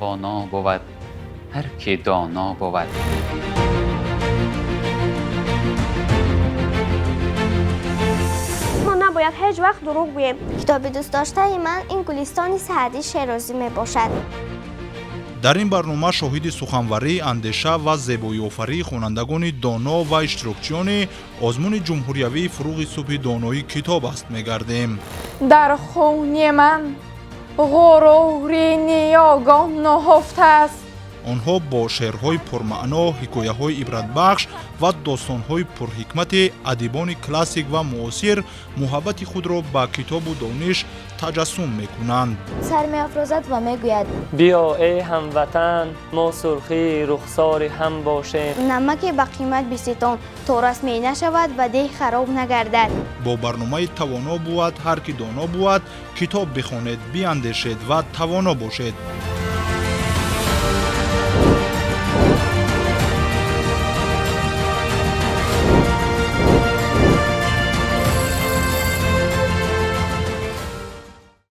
Тавоно бувад, ҳар ки доно бувад. Мо набояд ҳеҷ вақт дурӯғ гӯем. Китоби дӯстдоштаи ман ин Гулистони Саъдии Шерозӣ мебошад. Дар ин барнома шоҳиди суханварӣ, андеша ва зебоиофарии хонандагони доно ва иштирокчиёни озмуни ҷумҳуриявии «Фурӯғи субҳи доноӣ китоб аст» мегардем. Дар хуни ман ғурури ниёгон нуҳуфтааст. Онҳо бо шеърҳои пурмаъно, ҳикояҳои ибратбахш ва достонҳои пурҳикмати адибони классик ва муосир муҳаббати худро ба китобу дониш таҷассум мекунанд. Сар меафрозад ва мегӯяд: Биё, эй ҳамватан, мо сурхии рухсори ҳам бошем. Намаке ба қимат биситон, то расмӣ нашавад ва деҳ хароб нагардад. Бо барномаи «Тавоно бувад, ҳар ки доно бувад» китоб бихонед, биандешед ва тавоно бошед.